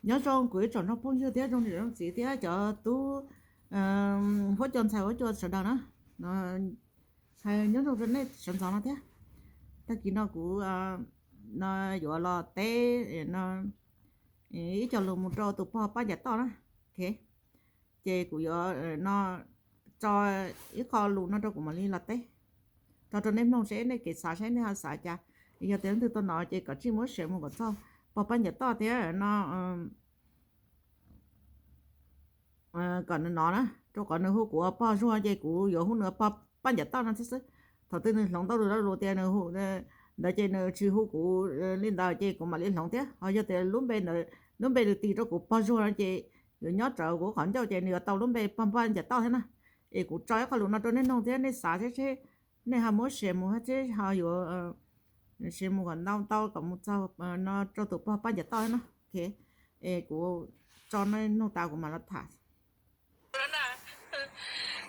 Nyob zoo kuv ib tsoom phooj ywg thiab zoo niam zoo txiv thiab cov tub huab cua ntxhais huab cua sawv daws na. Hais nyob zoo rau nej sawv ntxov no thiab. Tag kis no kuv no yuav los teb ib co lus mus rau tus pog Paj Ncas Toj na. Ces kuv yuav no tso ib qho lus no rau kuv mam li los teb tso rau nej mloog seb nej kev xav seb nej ho xav cas. Yog tias leej twg tau hnov ces kom tsij muab share mus kom txog pog Paj Ncas Toj thiab no kom nws hnov na, rau qhov nws hu kuv ua pog Zuag ces kuv yuav hu nws ua pog Paj Ncas Toj no thiab xwb. Thaum twg nws hloov tau lus dab lus tias nws hu ntawd ces nws tsis hu kuv li ntawd ces kuv mam li hloov thiab. Ho yog tias lub npe ntawd, lub npe nws tis rau kuv pog Zuag no ces yuav nyob rawv kuv qhov ncauj ces nws yuav tau lub npe pog Paj Ncas Toj thiab na. Es kuv tso ib qho lus no rau nej mloog thiab nej xav seb, seb nej ho muab share mus thiab ho yuav share mus kom ntau ntau kom mus txog no rau tus pog Paj Ncas Toj thiab na. Es kuv tso nej mloog tas kuv mam los tham.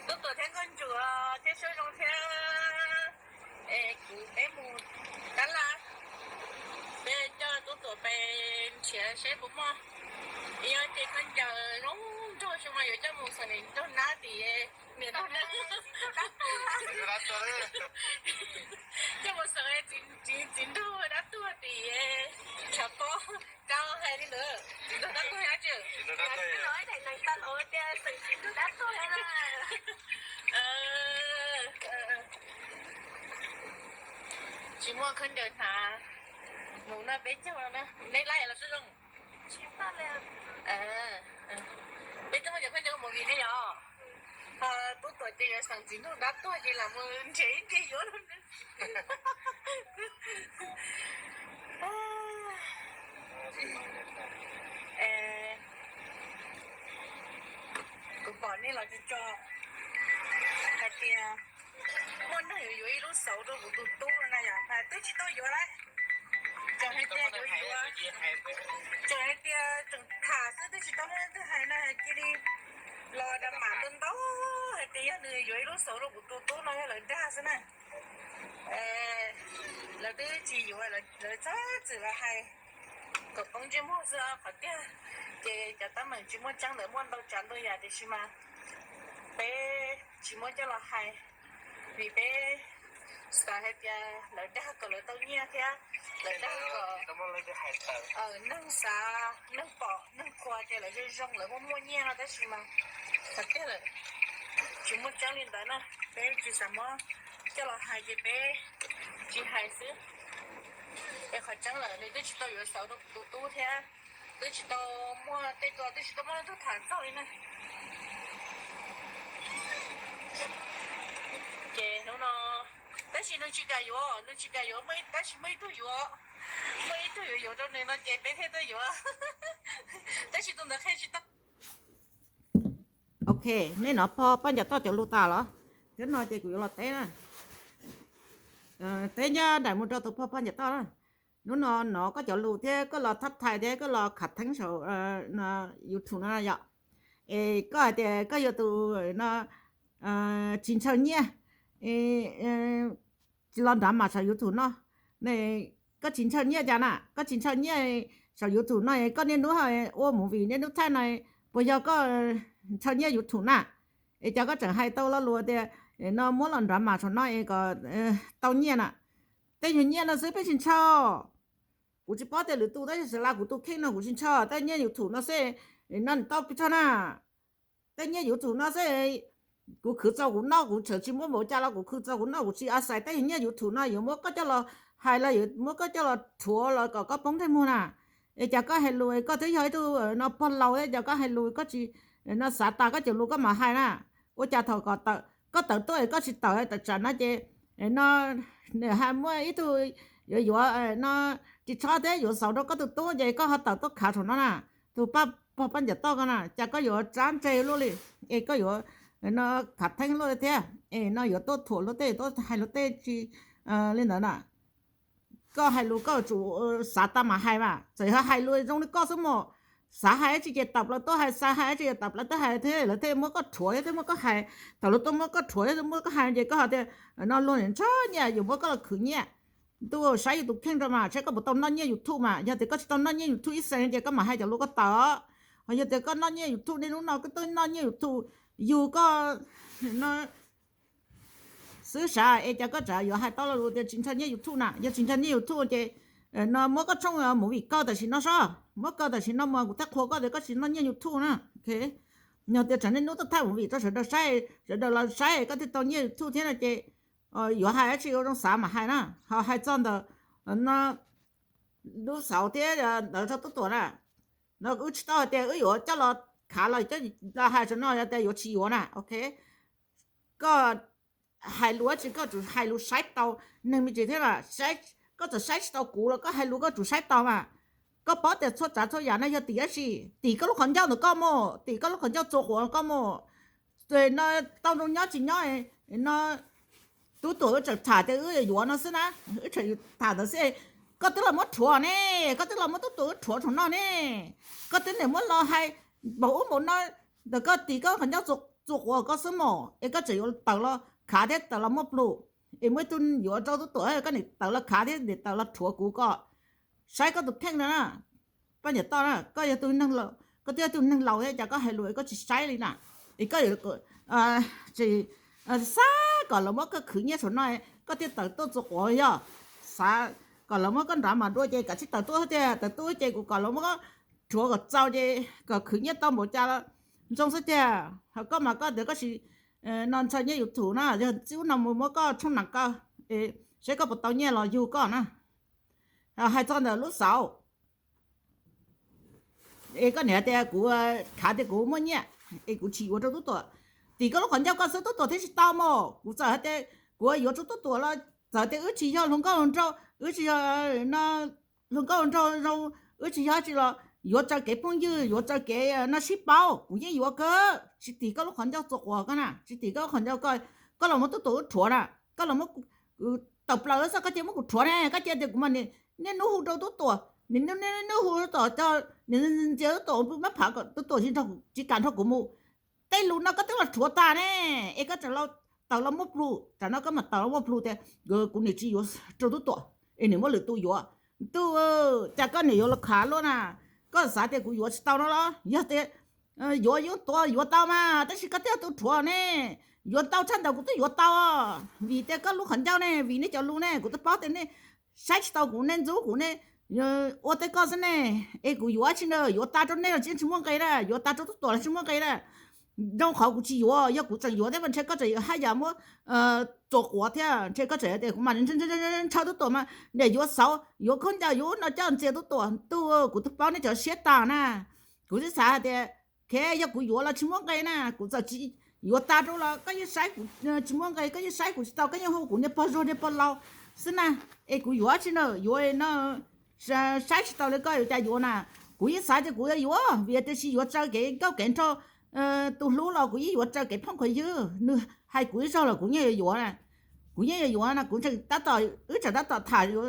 Tub Tuam thiab Nkauj Ncuav thiab Suab Zoo thiab, es kuv peb mus Tab Laj, peb coj Tub Tuam pem nrhiav seb puas muaj. Yog ces khaub ncaws zoo nraug tsis muaj yuav coj mus xeem nraug nab tim niam nraug nab, coj mus xeem txiv nraug dab tuag tim tshav pob. Rau hais li ntawd, txiv nraug dab tuag dab tsi? Tsis muaj khaub ncaws hnav mus no peb caug no na. Neb laij los Suab Zoo? Peb twb muaj cov khaub ncaws movie ne yom. Ho Tub Tuam ces yuav xeem txiv nraug dab tuag ces lam mus nrhiav ib nrhiav yuav. Kuv pom nej los tso tso hais tias muaj neeg yuav yuav ib lub xauv rau kuv tus tub no na yom, mas twb tsis tau yuav lawm. Tseem hais tias yuav yuav, tseem hais tias tseem tham xwb twb tsis tau muaj leej twg hais na, cia li los da mam ntau ntau hais tias yog nws yuav ib lub xauv rau kuv tus tub no yog lawv dag xwb na. Lawv twb tsis yuav, lawv txhob txwm los hais kom poob ntsej muag xwb qhov tiag. Ces cov teeb meem tsis muaj tseeb ntawd muaj ntau tsav ntau yam tiam sis mas peb tsis muab coj los hais, vim peb xav hais tias lawv dag kom lawv tau nyiaj thiab lawv dag kom neeg xav, neeg pom neeg qhuas tias lawv zoo zoo, lawv muaj muaj nyiaj no, tab sis mas qhov tiag lawm tsis muaj tseeb li ntawd na. Peb tsis xav muab coj los hais ces peb tsis hais xwb. Es qhov tseeb lawm nws twb tsis tau yuav xauv rau tus tub thiab, twb tsis tau muaj tej tua, twb tsis tau muaj leej twg tham txog li na. Ces hnub no, tab sis nws tsis kam yuav, nws tsis kam yuav, tab sis muaj ib tug yuav, muaj ib tug yuav yuav rau nws no ces peb thiaj tuaj yuav. Tab sis tus ntawd qhia tsis tau. Ok, nej hnov pog Paj Ncas Toj cov lus tas los? Cov no ces kuv yuav los teb na. Teb nyob daim mus rau tus pog Paj Ncas Toj na. Hnub no hnov koj cov lus thiab koj los thab thais thiab koj los khav theeb saum YouTube no yom. Es koj hais tias koj yog tus no tsis ntshaw nyiaj, tsis los nrad mas saum YouTube no. Koj tsis ntshaw nyiaj cas na? Koj tsis ntshaw nyiaj saum YouTube no, koj niaj hnub ua movie niaj hnub thaij no, puas yog koj ntshaw nyiaj YouTube na? Es cas koj tseem hais tau lo lus tias no muab los nrad mas saum no es kom tau nyiaj na? Tej nyuag nyiaj no xwb peb tsis ntshaw. Kuv tsis paub tias lwm tus tab sis xav las kuv tus kheej no kuv tsis ntshaw, tej nyiaj YouTube no xwb no nws tau pes tsawg na? Tej nyiaj YouTube no xwb, kuv khwv txog kuv noj, kuv tseem tsis muab npaum cas los kuv khwv txog kuv noj, kuv tsis a xais tej nyiaj YouTube no yuav muab koj coj los hais los yuav muab koj coj los rhuav los kom koj poob ntsej muag na. Es cas koj hais lus koj twb yog ib tug no pog laus thiab, cas koj hais lus koj tsis no xav tas koj cov lus koj mam hais na? Ua cas thaum koj tawm tuaj es koj tsis tawm tawm tsam no ces no nws hais muaj ib tug yuav yuav no ris tsho thiab yuav xauv rau koj tus tub ces koj ho tawm tuaj khav saum no na. Tus pog Paj Ncas Toj ko na, cas koj yuav tsab ntse luaj li, es koj yuav no khav theeb luaj li thiab, es no yuav tuaj thuam luag tej, tuaj hais luag tej tsis li ntawd na. Koj hais lus koj yuav tsum xav tas mam hais mas, txawm yog hais lus zoo li koj xwb mas, xav hais dab tsi ces tawm plaws tuaj hais, xav hais dab tsi ces tawm plaws tuaj hais thiab lawv thiaj muab koj rhuav thiab muab koj hais. Thaum lawv tuaj muab koj rhuav thiab muab koj hais ces koj hais tias no luag ntshaw nyiaj yuav muab koj los khwv nyiaj. Ntuj, saib yus tus kheej rau mas saib koj puas tau noj nyiaj YouTube mas. Yog tias koj tsis tau noj nyiaj YouTube ib xees ces koj mam hais cov lus koj tawm. Ho yog tias koj noj nyiaj YouTube, niaj hnub no koj twb noj nyiaj YouTube, yug koj no xwb sav es cas koj tseem yuav hais tau lo lus tias tsis ntshaw nyiaj YouTube na? Yog tsis ntshaw nyiaj YouTube ces no muab koj tshooj movie kaw tam sim no soj, muab kaw tam sim no mas kuv thiaj qhuas koj tias koj tsis noj nyiaj YouTube na. Yog tias tseem niaj hnub tuaj thaij movie rau sawv daws saib, sawv daws los saib koj thiaj tau nyiaj YouTube thiab no ces yuav hais dab tsi ua zoo xav mas hais na. Ho hais txog ntawm no lub xauv thiab ntawd rau Tub Tuam na, no wb tsis tau hais tias wb yuav coj los khav los coj los hais tso no yog tias yuav tsis yuav na, ok. Koj hais lus dab tsi koj tsum hais lus saib tau neeg me ntsis thiab mas. Koj txawm saib tsis tau kuv los koj hais lus koj tsum saib tau mas. Koj paub tias txhua tsav txhua yam no yog tim dab tsi? Tim koj lub qhov ncauj ntawm koj mus, tim koj lub qhov ncauj txua quav koj mus. No tau zoo nyob tsis nyob no, Tub Tuam wb tseem tham tias wb yuav no xwb na, wb tseem tham ntawd xwb. Koj twb los muab rhuav ne, koj twb los muab Tub Tuam wb rhuav thaum no ne. Koj twb niam muab los hais npaum ub npaum no ntawm koj tim koj qhov ncauj txua quav koj xwb mus es koj tseem yuav tawm los khav thiab tawm los muaj plhus. Es muaj ib tug yuav rau Tub Tuam koj niam tawm los khav thiab niam tawm los rhuav kuv koj. Saib koj tus kheej no na, Paj Niam Toj na, koj yog tus neeg laus, koj twb yog tus neeg laus thiab cas koj hais lus koj tsis saib li na? Es koj tsis xav kom lawv muab koj khwv nyiaj saum no, koj thiaj tawm tuaj txua quav yog xav kom lawv muab koj nrad mas dua ces kav tsij tawm tuaj thiab tiag, tawm tuaj ces kuv kom lawv muab koj rhuav kom txaus ces kom khwv nyiaj tau npaum cas los zoo xwb tiag. Ho koj mas koj tias koj tsis no ntshaw nyiaj YouTube na, yog txij ub no mus muab koj tshooj nas kaw saib koj puas tau nyiaj los yug koj na. Hais txog ntawm lub xauv es koj niam hais tias kuv khav tias kuv muaj nyiaj es kuv tsis yuav rau Tub Tuam. Tim koj lub qhov ncauj koj xwb Tub Tuam thiaj tsis tau mas. Kuv txawm hais tias kuv yuav rau Tub Tuam los txawm tias wb tsis yog hluas nkauj hluas nraug, wb tsis yog no hluas nkauj hluas nraug zoo, wb tsis yog dab tsi los yuav raws kev phooj ywg, yuav raws kev no sib paub, kuv yeej yuav kawg. Tsis tim koj lub qhov ncauj txua quav koj na, tsis tim koj lub qhov ncauj koj, koj los muab Tub Tuam wb rhuav na, koj los muab tawm plaws xwb koj cia muab kuv rhuav ne, koj cia tias kuv mas niaj hnub hu rau Tub Tuam, niaj hnub hu Tub Tuam, ntxias Tub Tuam, mab pham kom Tub Tuam tsis kam nrog kuv mus. Tej lus no koj twb los rhuav tag ne, es koj tseem tawm los muaj plhus, tam no koj mam tawm los muaj plhus tias kuv niam tsis yuav rau Tub Tuam es niam muab lwm tus yuav. Ntuj, cas koj niam yuav los khav luaj na? Koj xav tias kuv yuav tsis tau no los? Yog tias yuav yeej tuav yuav tau mas, tab sis koj twb yog tus rhuav ne. Yuav tau tshaj ntawd kuv twb yuav tau, vim tias koj lub qhov ncauj ne, vim nej cov lus ne, kuv twb paub tias nej saib tsis tau kuv, nej ntxub kuv, nej ua tej koj xwb ne. Es kuv yuav dab tsi na? Yuav tas rau nej los tsis muaj nqe na, yuav tas rau Tub Tuam los tsis muaj nqe na. Zoo qhov kuv tsis yuav, yog kuv tseem yuav thiab mas ntshe koj tseem yuav haj yam muab txua quav thiab, ntshe koj tseem tias kuv mas ntshaw Tub Tuam mas niam yuav xauv, yuav khaub ncaws, yuav no coj ntxias Tub Tuam. Ntuj, kuv twb paub nej cov siab tag na. Kuv twb xav hais tias, ok, yog kuv yuav los tsis muaj nqe na, kuv txawm tsis yuav tas rau los koj yeej saib kuv tsis muaj nqe, koj yeej saib kuv tsis tau, koj yeej hu kuv niag pog zog niag pog laus xwb na. Es kuv yuav dab tsi na? Yuav no saib tsis tau li koj yuav cas yuav na? Kuv yeej xav tias kuv yuav yuav, vim tiam sis yuav raws kev nkauj kev nraug tus hlub los kuv yeej yuav raws kev phooj kev ywg, nws hais kuv ib zaug los kuv yeej yuav yuav na. Kuv yeej yuav yuav na, kuv tseem tab tom, wb tseem tab tom tham yuav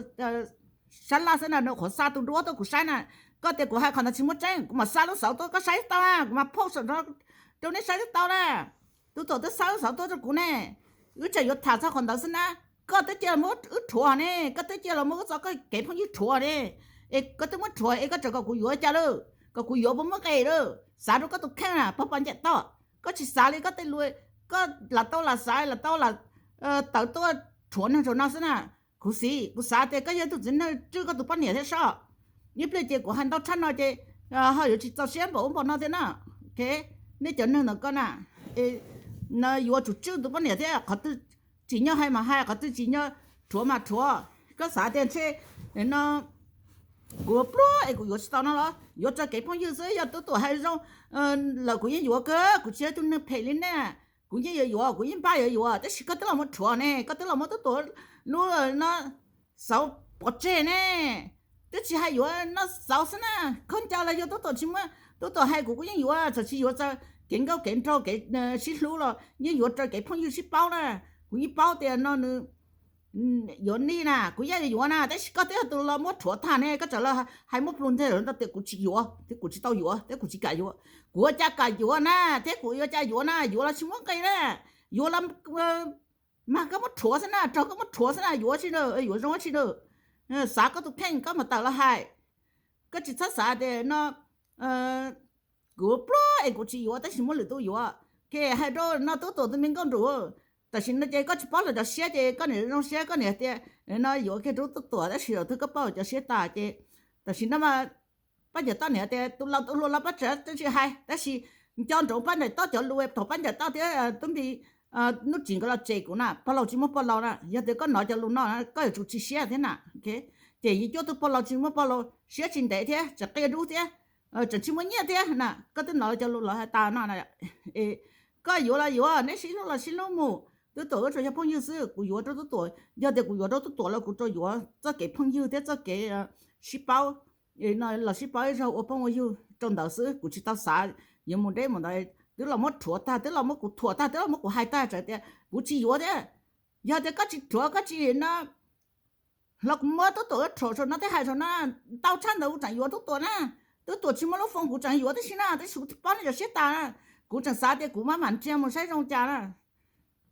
sab laj xwb na, nws qhuav xa tus duab tuaj kuv saib na. Koj tias kuv hais qhov ntawd tsis muaj tseeb, kuv mam xa lub xauv tuaj koj saib tau na, kuv mam phauj saum rau nej saib tau na. Tub Tuam twb xa lub xauv tuaj rau kuv ne. Wb tseem yuav tham txog qhov ntawd xwb na. Koj twb cia muab wb rhuav ne, koj twb cia los muab wb txoj kev phooj ywg rhuav ne. Es koj twb muab rhuav es koj tseem kom kuv yuav cas lawm? Kom kuv yuav puas muaj nqe lawm? Xav rau koj tus kheej na, pog Paj Niam Toj. Koj tsis xav li koj tej lus, koj lam tau lam xav lam tau lam tawm tuaj rhuav neeg zaum no xwb na. Kuv xav, kuv xav tias koj yog tus txiv neej tswj koj tus poj niam thiab soj. Ib pliag ces kuv hais ntau tshaj no ces ho yuav tsis txaus siab npaum ub npaum no thiab na. Ok, nej cov neeg ntawm koj na, yuav tsum tswj tus poj niam thiab, qhov twg tsim nyog hais mas hais, qhov twg tsim nyog rhuav mas rhuav. Koj xav tias ntshe no kuv pluag es kuv yuav tsis tau no los? Yuav raws kev phooj ywg xwb, yog Tub Tuam hais zoo lawm kuv yeej yuav kawg, kuv tsis yog tus neeg phem li nej. Kuv yeej yuav yuav, kuv yeej npaj yuav yuav, tab sis koj twb los muab rhuav ne, koj twb los muab Tub Tuam lub no xauv pov tseg ne. Twb tsis hais yuav no xauv xwb na, khaub ncaws los yog Tub Tuam tsis muab, Tub Tuam hais kuv kuv yeej yuav, txawm tsis yuav raws kev nkauj kev nraug kev sib hlub los yeej yuav raws kev phooj ywg sib paub na. Kuv yeej paub tias no nws yuav nij na, kuv yeej yuav na, tab sis koj twb yog tus los muab rhuav tag ne, koj tseem los hais muaj plhus nteg rau tias kuv tsis yuav thiab kuv tsis tau yuav thiab kuv tsis kam yuav. Kuv ua cas kam yuav na, thiab kuv ua cas yuav na, yuav los tsis muaj nqe na, yuav los mas koj muab rhuav xwb na, raug koj muab rhuav xwb na, yuav tsi na, yuav zoo tsi na. Xav koj tus kheej koj mam tawm los hais. Koj tsis txhob xav tias no kuv pluag es kuv tsis yuav tab sis muaj lwm tus yuav. Ces hais rau no Tub Tuam tus me nkauj nraug, tam sim no ces koj tsis paub lawv cov siab ces koj niam zoo siab koj niam tias no yuav kiag rau Tub Tuam tab sis thaum twg koj paub lawv cov siab tas ces tam sim no Paj Ncas Toj niam tias tus laus tus hluas los Paj Ncas Toj tsis hais tab sis nco ntsoov Paj Ncas Toj cov lus, thaum Paj Ncas Toj thiab Tub Npis Hnub Tsis nkawd los tsem kuv na, pog laus tsis muaj pog laus na, yog tias koj hnov cov lus no koj yuav tsum tsis siab thiab na. Ces yus cuab tug pog laus tsis muaj pog laus siab tsis ntev thiab tseem qia dub thiab tseem tsis muaj nyiaj thiab na, koj twb hnov cov lus lawv hais tas no. Koj yuav los yuav, neb sib hlub los sib hlub mus, Tub Tuam wb tsuas yog phooj ywg xwb, kuv yuav rau Tub Tuam, yog tias kuv yuav rau Tub Tuam los kuv rau yuav txoj kev phooj ywg thiab txoj kev sib paub, los sib paub ib zaug ua phooj ua ywg rau ntawd xwb, kuv tsis tau xav yuav mus deb mus ntawd. Twb los muab rhuav tag, twb los muab kuv thuam tag, twb los muab kuv hais tag, tseem tias kuv tsis yuav thiab. Yog tias koj tsis rhuav koj tsis no los kuv muab Tub Tuam rhuav saum no thiab hais saum no, ntau tshaj ntawd kuv tseem yuav Tub Tuam na. Tub Tuam tsis muaj lub phone kuv tseem yuav tib si na, tab sis kuv paub nej cov siab tas na. Kuv tseem xav tias kuv mam mam ntsia mus saib zoo cas na,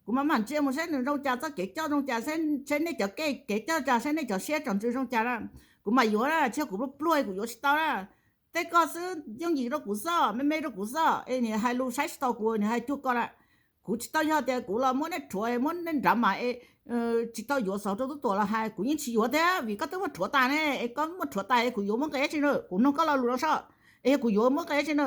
kuv mam mam ntsia mus saib nws zoo cas, txoj kev coj zoo cas, saib nej cov kev coj cas, saib nej cov siab tsom ntsws zoo cas na, kuv mam yuav na, tsis yog kuv pluag pluag kuv yuav tsis tau na. Tej koj xwb yooj yim rau kuv xwb, me me rau kuv xwb es nws hais lus saib tsis tau kuv, nws hais cuag koj na. Kuv tsis tau yog tias kuv los muab nej rhuav muab nej nrad mas es tsis tau yuav xauv rau Tub Tuam los hais, kuv yeej tsis yuav thiab vim koj twb muab rhuav tas ne, es koj muab rhuav tas es kuv yuav muab nqe dab tsi na, kuv nug koj lo lus no saib, es yog kuv yuav muab nqe dab tsi na,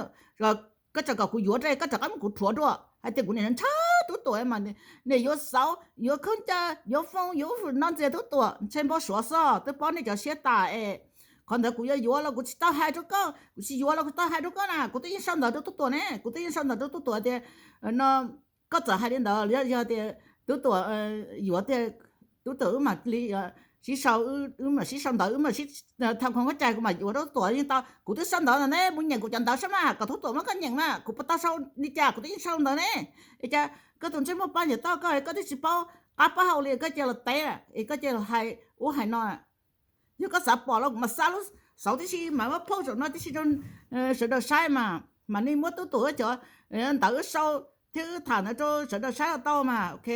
koj tseem kom kuv yuav rau koj rov qab muab kuv rhuav dua, hais tias kuv niam ntshaw Tub Tuam mas nws yuav xauv, yuav khaub ncaws, yuav phone, yuav no ntxias Tub Tuam, ntshe npau suav xwb, twb paub nej cov siab tas es. Qhov ntawd kuv yuav yuav los kuv tsis tau hais rau koj, kuv tsis yuav los kuv tau hais rau koj na, kuv twb yeej sau ntawv rau Tub Tuam ne, kuv twb yeej sau ntawv rau Tub Tuam tias no, koj txawm hais li ntawd los yog tias Tub Tuam yuav tiag, Tub Tuam wb mam li sib sau, wb mam sib sau ntawv, wb mam sib tham khoom koj cai, kuv mam yuav rau Tub Tuam yeej tau. Kuv twb sau ntawv ntawd ne, mus nyeem kuv cov ntawv saib mas kom Tub Tuam muab koj nyeem mas, kuv puas tau sau li cas, kuv twb yeej sau ntawv ne. Es cas koj tus ntsej muag Paj Ncas Toj koj, koj twb tsis paub qab paub hau li, koj cia los teb es koj cia los hais ub hais no. Yog koj xav pom los kuv mam xa lub xauv tib si mas muab post saum no tib si rau sawv daws saib mas, mam li muab Tub Tuam wb cov ntawv wb sau thiab wb tham ntawd rau sawv daws saib los tau mas, ok.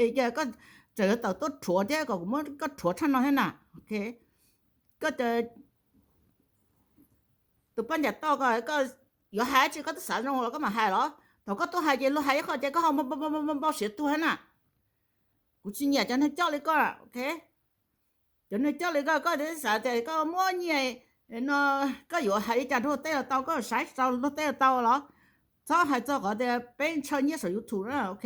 Es cas koj tseem yuav tawm tuaj rhuav thiab kom kuv muab koj rhuav tshaj no thiab na, ok. Koj tus Paj Ncas Toj ko, koj yuav hais dab tsi koj twb xav zoo los koj mam hais los? Thaum koj tuaj hais ces luag hais ib qho ces koj ho npau siav tuag thiab na. Kuv tsis nyiam cov neeg coj li koj, ok. Cov neeg coj li koj, koj twb xav tias koj muaj nyiaj no, koj yuav hais li cas rau luag tej los tau, koj saib tsis tau luag tej los tau los? Txhob hais txog qhov tias peb ntshaw nyiaj saum YouTube na, ok.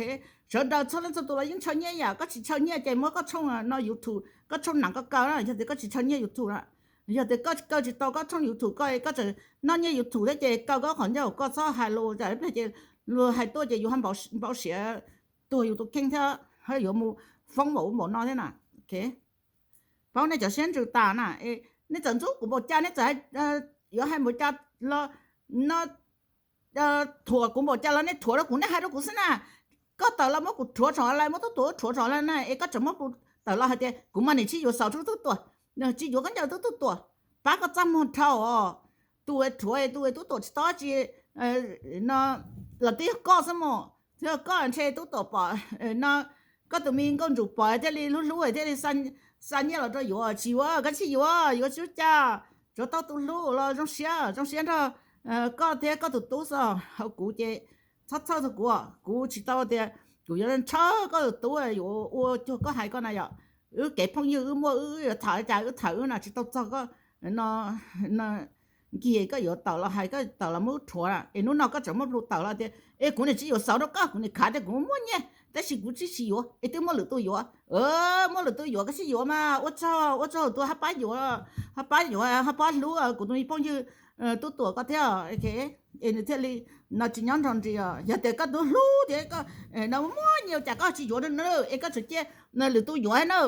Sawv daws txhua leej txhua tus los yeej ntshaw nyiaj yam, koj tsis ntshaw nyiaj ces muab koj tshooj no YouTube, koj tshooj nam koj kaw na, yog tias koj tsis ntshaw nyiaj YouTube na. Yog tias koj kaw tsis tau koj tshooj YouTube koj, koj tseem noj nyiaj YouTube thiab ces kaw koj qhov ncauj, koj txhob hais lus, ib pliag ces luag hais tuaj ces yuav npau siav tuag yus tus kheej thiab, yuav mus foob npaum ub npaum no thiab na, ok. Paub nej cov siab ntsws tas na, nej txawm ntxub kuv npaum cas, nej txawm yuav hais npaum cas los no, thuam kuv npaum cas los nej thuam rau kuv, nej hais rau kuv xwb na. Koj tawm los muab kuv rhuav tso lawm, muab Tub Tuam rhuav tso lawm na, es koj tseem muab kuv tawm los hais tias kuv mas nim tsis yuav xauv rau Tub Tuam, tsis yuav khaub ncaws rau Tub Tuam. Pab koj txaj muag dhau os. Tus rhuav tus Tub Tuam tsis tau tsi no los twb yog koj xwb mos, twb yog koj ntshe Tub Tuam pom no, koj tus me nkauj ntsum pom thiaj li hlub hlub thiaj li xa nyiaj los rau yuav, tsis yuav, koj tsis yuav, yuav tsis ua cas. Tsuav tau tus hlub los zoo siab, zoo siab nrog koj thiab koj tus tub xwb. Hos kuv ces txhob txhawj txog kuv, kuv tsis tau tias kuv yuav ntshaw koj tus tub yuav ua cuag koj hais koj na yom. Wb kev phooj ywg wb muaj, wb yuav tham li cas wb tham wb na, tsis tau txog koj no. Nkiag koj yuav tawm los hais, koj tawm los muab wb rhuav na, es hnub no koj tseem muab lus tawm los tias es kuv nim tsis yuav xauv rau koj, kuv nim khav tias kuv muaj nyiaj tab sis kuv tsis, tsis yuav es twb muaj lwm tus yuav. Muaj lwm tus yuav koj tsis yuav mas ua tsaug, ua tsaug tus hab pab yuav, hab pab yuav, hab pab hlub kuv tus me phooj ywg Tub Tuam koj thiab. Es nws thiaj li no tsis nyob nrog nris os. Yog tias koj tus hlub tias no muaj nyiaj cas koj tsis yuav na, es koj tseem cia lwm tus yuav na,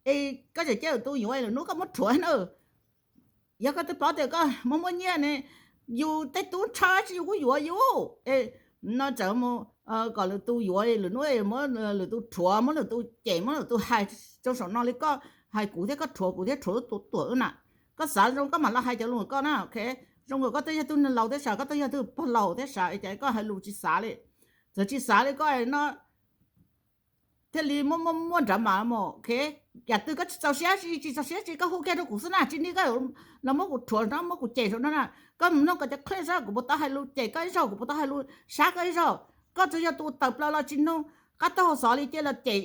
es koj tseem cia lwm tus yuav, lwm hnub koj muab rhuav na. Yog koj twb paub tias koj muaj, muaj nyiaj ne, yus tej tub ntshaw tsis yus kuj yuav yus. No tseem mus kom lwm tus yuav, lwm hnub muab lwm tus rhuav, muab lwm tus cem, muab lwm tus hais rau saum no li koj hais kuv thiab, koj rhuav kuv thiab rhuav Tub Tuam wb na. Koj xav zoo koj mam los hais cov lus koj na, ok. Zoo nkaus koj twb yog tug neeg laus thiab sav, koj twb yog tug pog laus thiab sav, es cas koj hais lus tsis xav li. Txawm tsis xav li koj no thiaj li muaj muaj muaj nrov mas mus, ok. Yam twg koj tsis txaus siab, tsis txaus siab tsis koj hu kiag rau kuv xwb na, tsis li koj los muab kuv rhuav no, muab kuv cem saum no na. Koj mus nug kom cov clip saib kuv puas tau hais lus cem koj ib zaug, kuv puas tau hais lus saib koj ib zaug. Koj tsuas yog tus tawm plaws los tsis nug qab tag hauv xov li cia los cem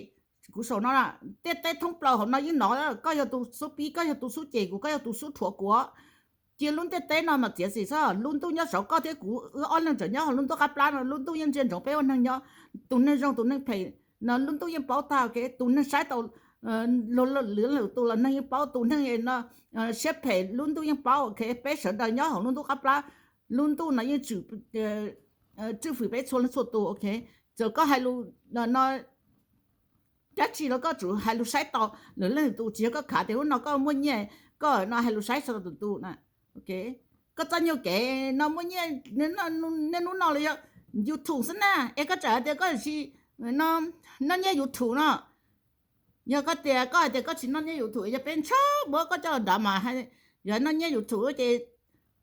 kuv saum no. Ntiaj teb thoob plaws hauv no yeej hnov koj yog tus xub pib, koj yog tus xub cem kuv, koj yog tus xub rhuav kuv. Cia lub ntiaj teb no mas txiav txim xwb, lub ntuj nyob saud koj thiab kuv wb ob leeg tseem nyob hauv lub ntuj qab plab no, lub ntuj yeej ntsia ntsoov peb ua neeg nyob, tus neeg zoo tus neeg phem no lub ntuj yeej paub tag, ok. Tus neeg saib tau lwm leej lwm tus los neeg yeej paub, tus neeg no siab phem lub ntuj yeej paub, ok. Peb sawv daws nyob hauv lub ntuj qab plab, lub ntuj no yeej tswm fwm peb txhua leej txhua tus, ok. Txawm koj hais lus no dab tsi los koj tsum hais lus saib tau lwm leej lwm tus, tsis yog koj khav tias hnub no koj muaj nyiaj, koj no hais lus saib tsis tau tus tus na, ok. Koj txoj nyuag kev no muaj nyiaj niaj hnub no los yog YouTube xwb na, es koj tseem hais tias koj tsis noj nyiaj YouTube no. Yog koj tias koj hais tias koj tsis noj nyiaj YouTube, yog peb ntshaw muab koj coj nrad mas, yog noj nyiaj YouTube ces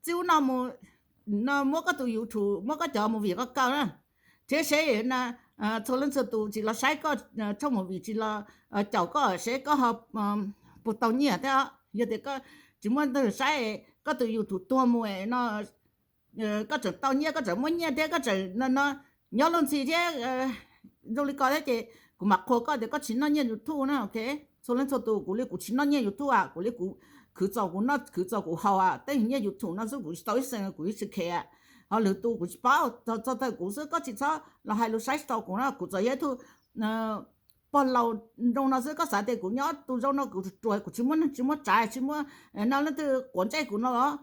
txij ub no mus no muab koj tus YouTube, muab koj cov movie koj kaw na, thiab seb txhua leej txhua tus tsis los saib koj tshooj movie, tsis los caum koj seb koj ho puas tau nyiaj thiab. Yog tias koj tsis muaj neeg saib, koj tus YouTube tuag mus no, koj tseem tau nyiaj, koj tseem muaj nyiaj thiab koj tseem no nyob luag ntxhi thiab zoo li ko thiab ces kuv mam qhuas koj tias koj tsis noj nyiaj YouTube na, ok. Txhua leej txhua tus, kuv li kuv tsis noj nyiaj YouTube a, kuv li kuv khwv txaus kuv noj khwv txaus kuv haus a, tej nyiaj YouTube no xwb kuv tsis tau ib xees kuv tsis khev. Ho lwm tus kuv tsis paub, txog thaum kuv xwb, koj tsis txhob los hais lus saib tsis tau kuv na. Kuv txawm yog ib tug pog laus zoo no xwb, koj xav tias kuv nyob tus zoo no kuv ruam ruam, kuv tsis muaj neeg tsis muaj tsav tsis muaj no leej twg quav ntsej kuv no los?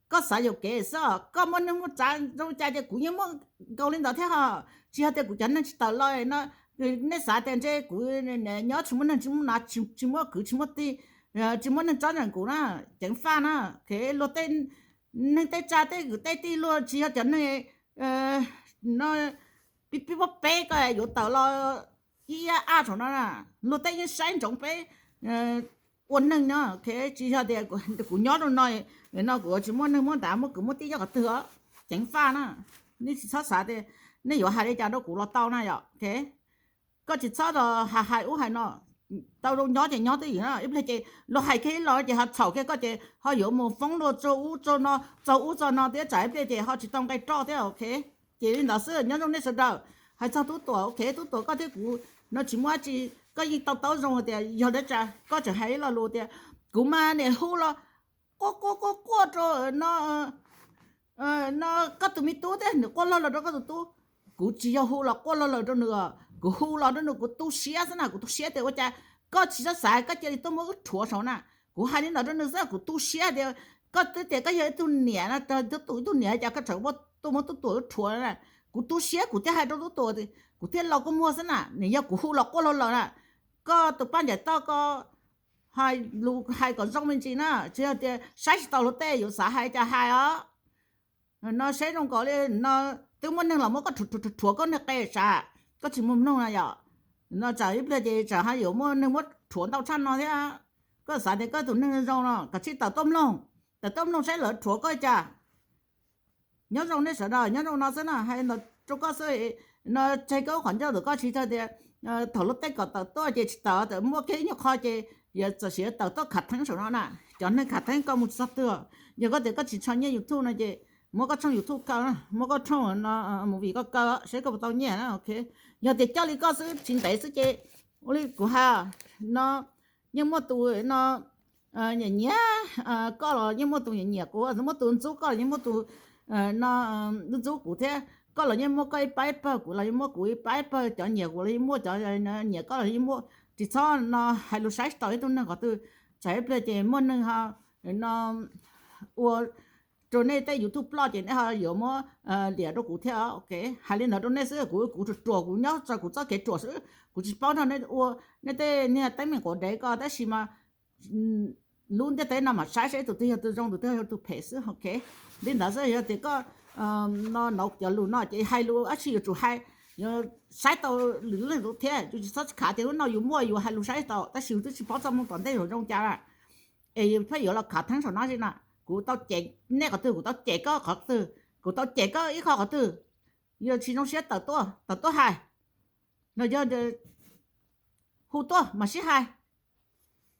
Koj xav yuam kev xwb os. Koj muaj neeg muaj tsav zoo li cas ces kuv yeej muaj nkaus li ntawd thiab ho. Tsis yog tias kuv cov neeg tsis tawm los no, nej xav tias ntshe kuv nyob tsis muaj neeg tsis muaj nav, tsis muaj kwv tsis muaj tij, tsis muaj neeg tsob ntseeg kuv na, ceev faj na. Luag tej neeg tej tsav tej kwv tej tij luag tsis yog cov neeg no pib pib pob peb koj yuav tawm los ib yam ab saum no na. Luag tej yeej saib ntsoov peb ua neeg no, tsis yog tias kuv nyob rau no, no kuv tsis muaj neeg muaj ntav muaj kwv muaj tij nyob qhov twg os. Ceev faj na. Nej tsis txhob xav tias nej yuav hais li cas rau kuv los tau na yom. Koj tsis txhob hais hais ub hais no, tau zoo nyob ces nyob twj ywm na. Ib pliag ces luag hais kiag ib los ces ho txhaum kiag koj ces ho yuav mus foob luag txog ub txog no, txog ub txog no thiab, tsam ib pliag ces ho tsis tau nqe roj thiab, ok. Ces li ntawd xwb, nyob zoo nej sawv daws. Hais txog Tub Tuam, ok, Tub Tuam koj thiab kuv no tsis muaj dab tsi, koj yeej to taub zoo tias yog dab tsi, koj tseem hais ib lo lus tias kuv mas niam hu los quaj quaj quaj quaj rau no no koj tus me tub thiab nws quaj log lawm rau koj tus tub. Kuv tsis yog hu los quaj log lawm rau nws, kuv hu los rau nws kuv tu siab xwb na, kuv tu siab tias ua cas koj tsis txhob xav, koj cia li tuaj muab wb rhuav saud na. Kuv hais li ntawd rau nws xwb, kuv tu siab tias koj twb tias koj yog ib tug niam no, tus ib tug niam cas koj tseem tuaj muab Tub Tuam wb rhuav na. Kuv tu siab kuv thiaj hais rau Tub Tuam, kuv thiaj lo kua muag xwb na, nws yog kuv hu los quaj log lawm na. Koj tus paj ncaim toj ko, hais lus hais kom zoo me ntsis na, tsis yog tias saib tsis taus luag tej yuav xav hais cas hais os. No saib zoo nkaus li no twb muaj neeg los muab koj rhuav koj niag qe sav, koj tsis muaj mloog na yom. No tsam ib pliag ces tsam ho yuav muaj neeg muab rhuav ntau tshaj no thiab. Koj xav tias koj tus neeg zoo no, kav tsij tawm tuaj mloog, tawm tuaj mloog saib lawv rhuav koj cas. Nyob zoo nej sawv daws, nyob zoo no xwb na, hais ntawd rau koj xwb. No tseg koj lub qhov ncauj ntawm koj, tsis txhais tias thaum luag tej kom tawm tuaj ces tsis tawm, tawm muaj kiag ib nyuag qho ces yuav txawm siv tawm tuaj khav theeb saum no na. Cov neeg khav theeb koj mus tsis txog twg. Yog koj tias koj tsis tso nyiaj YouTube no ces muab koj tshooj YouTube kaw, muab koj tshooj movie koj kaw seb koj puas tau nyiaj na, ok. Yog tias coj li koj xwb tsis ntev xwb ces ua li kuv hais no, yeej muaj tus no nyiam nyiam koj los yeej muaj tus nyiam nyiam kuv, muaj tus ntxub koj los yeej muaj tus no ntxub kuv thiab. Koj los yeej muaj koj ib pab ib pawg, kuv los yeej muaj kuv ib pab ib pawg, cov nyiam kuv los yeej muaj, cov nyiam koj los yeej muaj. Tsis txhob no hais lus saib tsis taus ib tug neeg qhov twg, tsam ib pliag ces muaj neeg ho no ua rau nej tej YouTube ploj ces nej ho yuav muab liam rau kuv thiab, ok. Hais li ntawd rau nej xwb, kuv kuv ruam ruam, kuv nyob tso kuv txoj kev ruam xwb, kuv tsis paub nrog nej ua nej tej niag teeb meem quav dev ko, tab sis mas lub ntiaj teb no mam saib saib tus twg yog tus zoo, tus twg yog tus phem xwb, ok. Li ntawd xwb, yog tias koj no hnov cov lus no ces hais lus dab tsi yuav tsum hais, yuav saib tau lwm leej lus thiab, yus tsis txhob khav tias hnub no yus muaj yus hais lus saib tau, tab sis yus twb tsis paub txoj moo tom ntej yuav zoo cas. Es pheej yuav los khav theeb saum no li na. Kuv tau cem nej qhov twg, kuv tau cem koj qhov twg, kuv tau cem koj ib qho qhov twg, yog tsis zoo siab tawm tuaj, tawm tuaj hais. No yog Hu tuaj mas sib hais,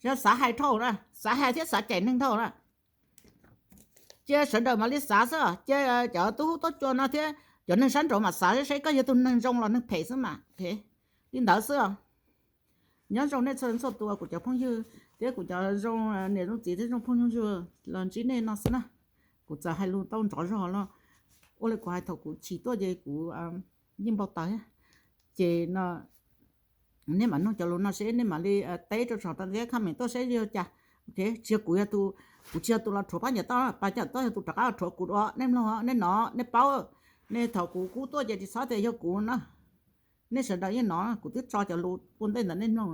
xav hais dhau na, xav hais thiab xav cem neeg dhau na. Cia sawv daws mam li xav xwb, cia cov tub hub tub cua no thiab cov neeg sab nraud mas xav saib koj yog tus neeg zoo los neeg phem xwb mas. Li ntawd xwb. Nyob zoo nej txhua txhua tus, kuv cov phooj ywg thiab kuv cov zoo niam zoo txiv thiab zoo phooj ywg los ntsib nej no xwb na. Kuv txawm hais lus tau nrov zog los ua li kuv hais thaum kuv chim tuaj ces kuv yeej npau taws thiab. Ces no nej mam nug cov lus no seb nej mam li teb rau saum tau thiab comment tuaj seb yog cas. Tsis yog kuv yog tus, kuv tsis yog tus los rhuav Paj Ncas Toj, Paj Ncas Toj yog tus rov qab los rhuav kuv dua. Nej mloog, nej hnov, nej paub, nej thaum kuv kub tuaj ces tsis txhob tias yog kuv no. Nej sawv daws yeej hnov kuv twb tso cov lus pua ntej ntawd nej mloog.